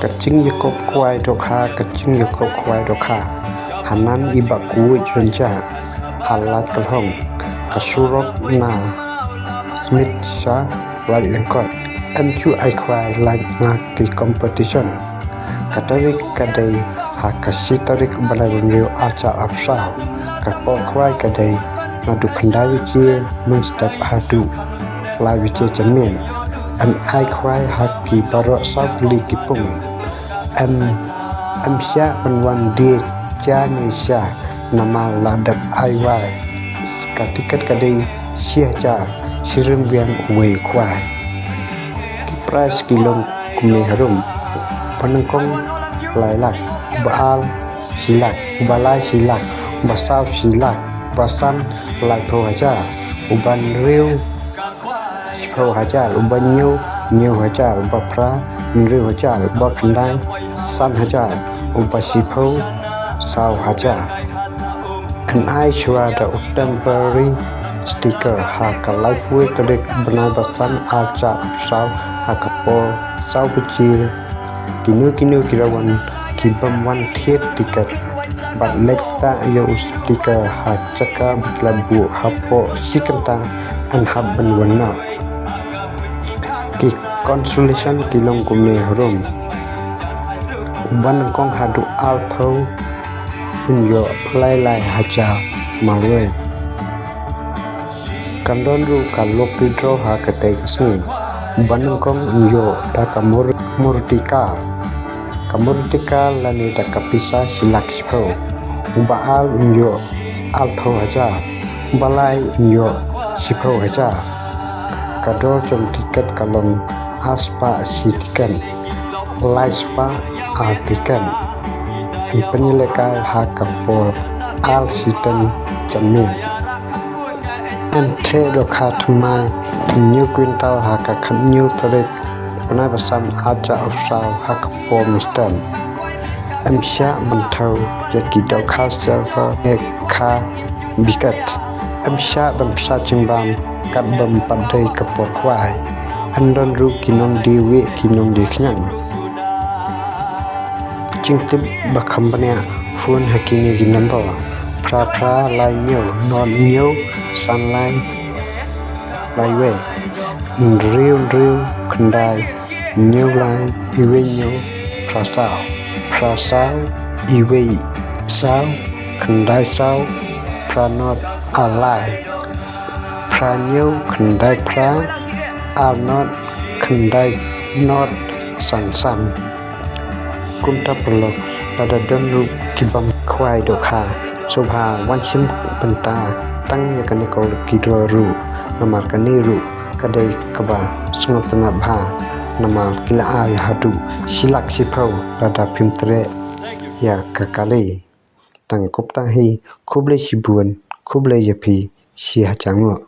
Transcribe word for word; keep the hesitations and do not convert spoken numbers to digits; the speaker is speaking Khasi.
Ka jingïakop khwai dohkha, ka jingïakop khwai dohkha. Hanan i Bah Kuwit Rynjah ha Laitlong, ka surok na Smit sha Laitlangkot. Em ju ai khwai lait na ki competition. Ka tarik ka dei ha ka shi tarik bnai ba hynriew arhajar arphew saw. Ka por khwai ka dei naduh khyndai baje mynstep haduh lai baje janmiet. Em ai khwai ha ki baroh saw tylli ki pung. Em, em shah ban wan die ja ne sha namar la dep ai wai. Ka tiket ka dei shi hajar shi ryngwiang uwei u khwai. Ki prize ki long kumne harum. Uba nyngkong lai lak, uba ar shi lak, uba lai shi lak, uba saw shi lak, uba san laiphew hajar, uba hynriew shiphew hajar, uba hynñiew hynñiew hajar, uba phra hynriew hajar, uba khyndai san hajar, uba shiphew saw hajar. Yn ai shuwa da u temporary sticker ha ka laiphew tarik bnai ba san arhajar arphew saw ha ka por saw baje. Kino kino ki la wan, ki bym wan thied tiket bad leit tah ïa u sticker ha jaka ba ki la buh hapoh shi kynta, yn hap ban wan noh. Ki consolation ki long kumne harum. Uba nyngkong haduh arphew un ïoh lai lai hajar marwei. Kan don ruh ka lucky draw ha katei ka sngi. Uba nyngkong un ïoh da ka Mur-, Maruti car. Ka Maruti car lane da ka pisa shi lak shiphew. Uba ar un ïoh arphew hajar. Uba lai un ïoh shiphew hajar. Ka dor jong tiket ka long ar spah shi tiket. Lai spah ar tiket. Yn pynïalehkai ha ka por ar shiteng janmiet. Yn theh dohkha thymmai hynñiew kwintal ha ka khathynñiew tarik bnai ba san arhajar arphew saw ha ka por mynstep. Em shah ban thew ïa ki dohkha silver ne kha biket. Em shah ban pynshah jingbam kat bym pat dei ka por khwai. Yn don ruh ki nongdie wieh ki nongdie khñiang. Jingtip ba kham bniah, phone ha kine ki number: phra phra lai hynñiew nod hynñiew san lai lai wei, hynriew hynriew khyndai hynñiew lai iwei hynñiew phra saw, phra saw iwei saw khyndai saw phra nod ar lai, phra hynñiew khyndai phra ar nod khyndai nod san san. Kumta paralok, lada don ruh ki bym khwai dohkha, sngewbha wan shim bynta tang ïa kane ka lucky draw ruh, namar kane ruh ka dei kaba sngewtynnat bha, namar ki la ai haduh shi lak shiphew lada phim treh ïa ka kali. Tang kumta hi, khublei shibun, khublei ïa phi, shi hajar nguh.